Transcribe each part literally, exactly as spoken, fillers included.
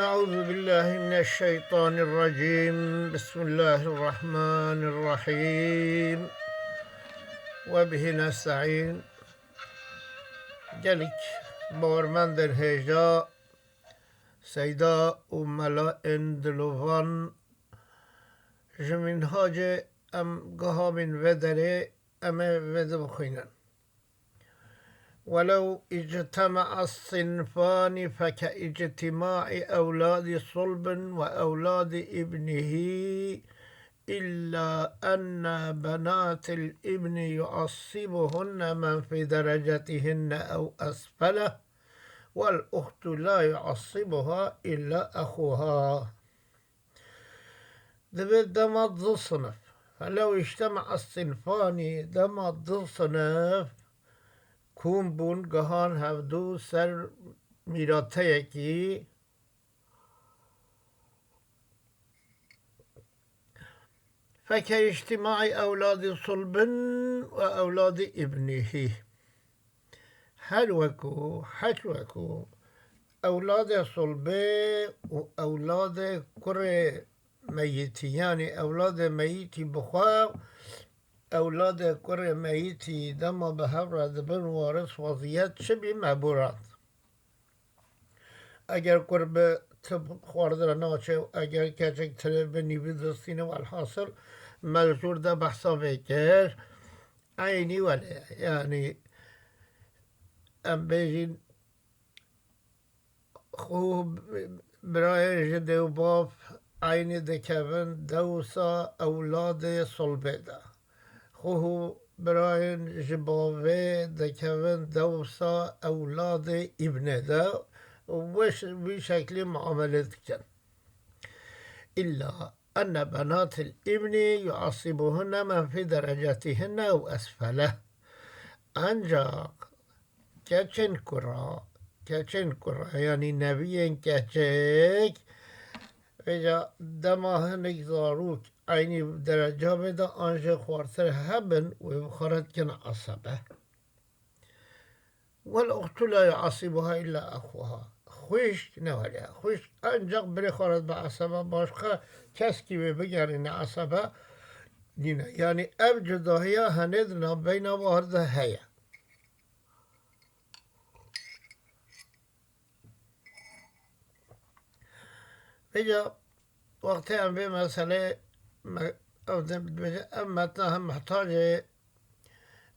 أعوذ بالله من الشيطان الرجيم. بسم الله الرحمن الرحيم. وبه نستعين. Gelek bawermendên hêja, seyda û melayên dilovan ji mînhacê em gihabîn vê derê, em ê vê de bixwînin. ولو اجتمع الصنفان فكاجتماع أولاد صلب وأولاد ابنه، إلا أن بنات الابن يعصبهن من في درجتهن أو أسفله، والأخت لا يعصبها إلا أخوها. Divê dema du sinif, felew îctema sinfanî, dema du sinif kom bûn, gihan hevdu ser mîrateyekî, feke îctimaî ewladî sulbin we ewladî îbnihî. Her wekû, her wekû ewladê sulbê û ewladê kurê meyitî, yanî ewladê meyitî bi xwe, ewladê kurê meyitî dema bi hev re dibin waris, weziyet çi bî, mebûrat. Eger kur bi tib xwardine naçe û eger keçek tire bi nîvî distîne, welhasil mezûr de behsa vê kir. Eynî wele, yanî em bêjin, xwe birayên ji dê û bav eynî dikevin dewsa ewladê solbê de. Xwe birayên ji bavê dikevin dewsa ewladê îbnê de. Weş-, wî şeklî muamele dikin. Îlla enne benatil îbnî yuasibuhunne men fî derecetihunne ew esfele. Ancak keçên kura, keçên kura, yanî neviyên keçek, vêca dema hinek zarok eynî dereca bê de an jê xwartir hebin, wê bi xwe re dikin esebe. Wel uxtu la yuasibuha illa axuha. Xwişk ne wele. Xwişk ancak birê xwe re dibe esebe, başqa keskî wê bigerîne esebe nîne. Yanî ev cudahiya henê di navbeyna war de heye. Vêca wextê em vê meselê me-, ev de dibêje, ev metna hem muhtacê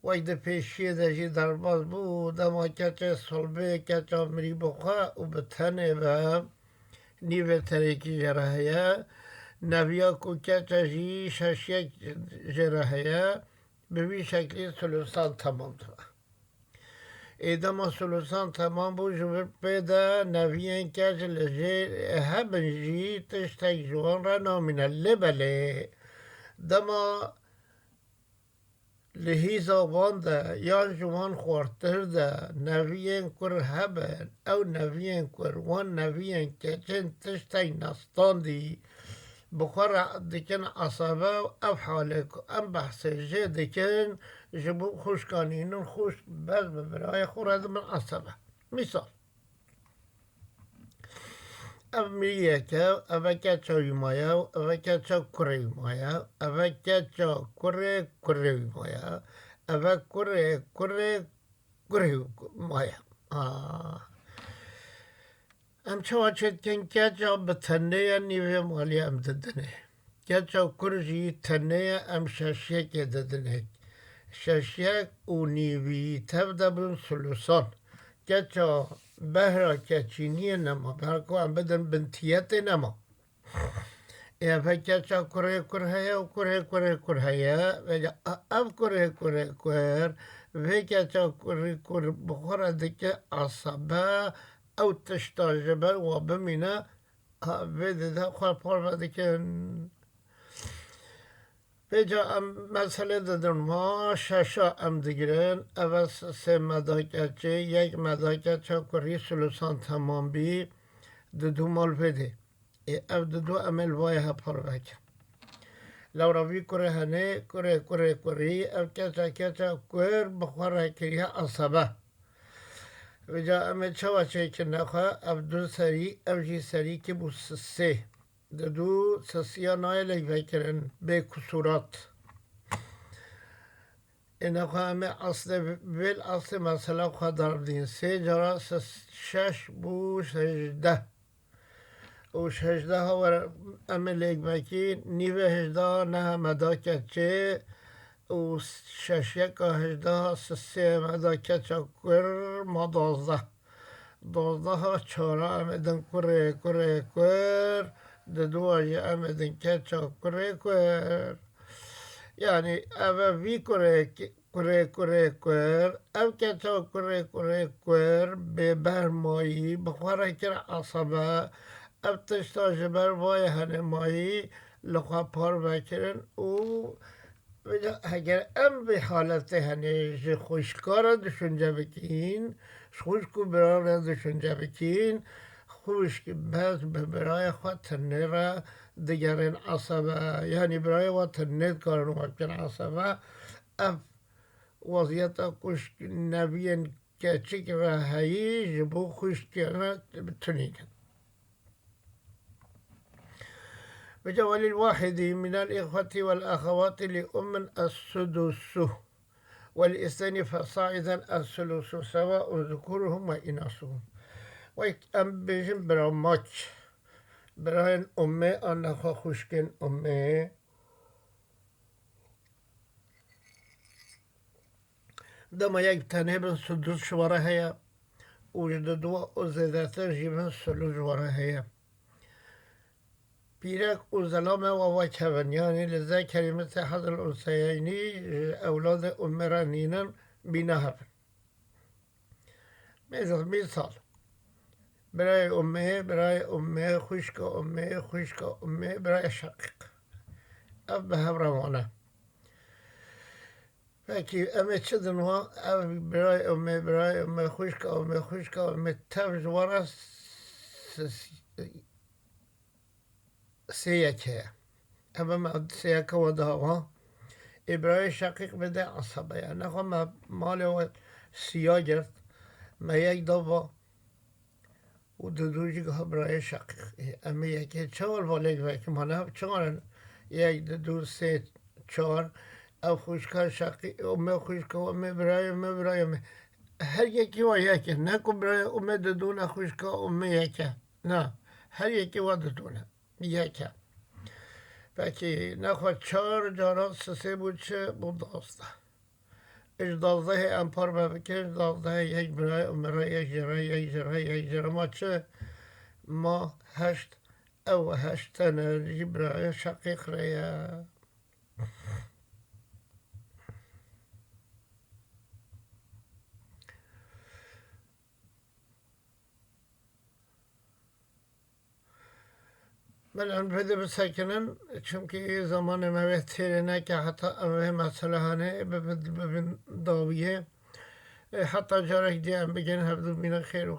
wek di pêşiyê de jî derbas bû, dema keçê solbê, keça mirî bi xwe û bi tenê be, nîvê terekî jê re heye, neviya ku keça jî şeşiyek jê re heye, bi vî şeklî sulusan temam dibe. Ê dema sulusan temam bû, ji vir pê de neviyên keç li jê hebin jî tiştek ji wan re namîne. Lê belê dema li hîza wan de yan ji wan xwartir de neviyên kur hebin, ew neviyên kur wan neviyên keçên tiştek nestandî bi xwe re dikin esebe û ev halê ku em behsê jê dikin, ji bo xwişka nînin, xwişk bes bi birayê xwe re dibin esebe. Mîsal, ev miriyek e, ev e keça wî maye û ev e keça kurê wî maye, ev e keça kurê kurê wî maye, ev e kurê kurê kurê wî maye. Ah. Em çawa çêdikin, keça bi tenê ye, nîvê malê em didinê. Keça kur jî tenê ye, em şeşyekê didinê. Şeşyek û nîvî tev de bin sulusan. Keça behra keçîniyê nema, ber ku em bidin bintiyetê nema. Ê, ev keça kurê kur heye û kurê kurê kur heye. Vêca ev kurê kurê kur, vê keça kurê kur bi xwe re dike esebe, ew tişta ji ber wa bimîne, ha, vê dide xwe parve dikin. Vêca em meselê didin ma, şeşa em digirin, ev e sê meda keçê, yek meda keça kurî sulusan temam bî, didu mal vê dê. Ê, ev didu em ê li vayê he parve kin. Lewra vî kurê henê, kurê kurê kurî, ev keça keça kur bi xwe re kiriye esebe. Vêca em ê çawa çêkin nexwe? Ev du serî, ev jî serî kê bû sisê. Di du sisiya nayê lêk vekirin bê kusurat. Ê nexwe em ê eslê vêl eslê mesela xwe darbdîn. Sê cara sis şeş bû hejdeh. Û ji hejdeha were em ê lêk vekî, nîvê hejdeha neha me da keçê û şeşyeka hejdeha sisê me da keça kur, ma dozdeh. Dozdeha çara em ê din kurê kurê kur, di dua jî em ê din keça kurê kur. Yanî ev e vî kurê kurê kurê kur, ev keça kurê kurê kur bêber mayî, bi xwe re kir esebe, ev tişta ji ber vayê henê mayî li xwe par vekirin û vêca heger em vê haletê henê ji xwişka re düşünce bikîn, ji xwişk û bira re düşünce bikîn, xwişk bes bi birayê xwe tinê re digerin esebe, yanî birayê we tinê dikarin we bikin esebe, ev weziyeta ku ji neviyên keçik re heyî ji bo xwişkê re tunîn in. Vêca وللواحد من الإخوة والأخوات لأم السدس وللاثنين فصاعدا الثلث سواء ذكورهم وإناثهم. Wek em bêjin bira maç, birayên umê an nexwe xwişkên umê. Dema yek tenê bin sudus ji we re heye û ji didua û zêdetir jî bin sulus ji we re heye. Pîrek û zelame we wek hev in, yanî للذكر مثل حظ الأنثيين ji ewladê umê re nînin, bîna hev in. Mêz-, mîsal. Birayê umê, birayê umê, xwişka umê, xwişka umê, birayê şeqîq. Ev bi hev re wane. Pekî em ê çi din wan? Ev birayê umê, birayê umê, xwişka umê, xwişka umê tev ji we re s-, s-, sê yek heye. Ev me sê yeke we daha wan. Ê birayê şeqîq bide esebe ye. Nexwe me malê we siya girt. Me yek da va. Û di dû jî giha birayê şeqîq. Ê, em ê yekê çawa li va lêk vekin? Hane çawa ne? Yek, di dû, sê, çar. Ev xwişka şeqî, umê xwişka, umê birayê, umê birayê, umê. Her yekî wa yek e. Ne ku birayê umê di dû ne xwişka umê yek e. Na, her yekî wa di dû ne. Yek e. Pekî, nexwe çar cara sisê bû çi? Bû dozdeh. Ji dozdehê em par ve bikin, ji dozdehê yek birayê umê re, yek ji re, yek ji re, yek ji re. Ma çi? Ma heşt, ew heşt tene ji birayê şeqîq re ye. Belê em vê de bisekinin, çimkî zamanê me wê têrê neke heta em vê mesele hanê bibin, bibin dawiyê. E, heta carek dî em bigihên hevdû bînin xêr û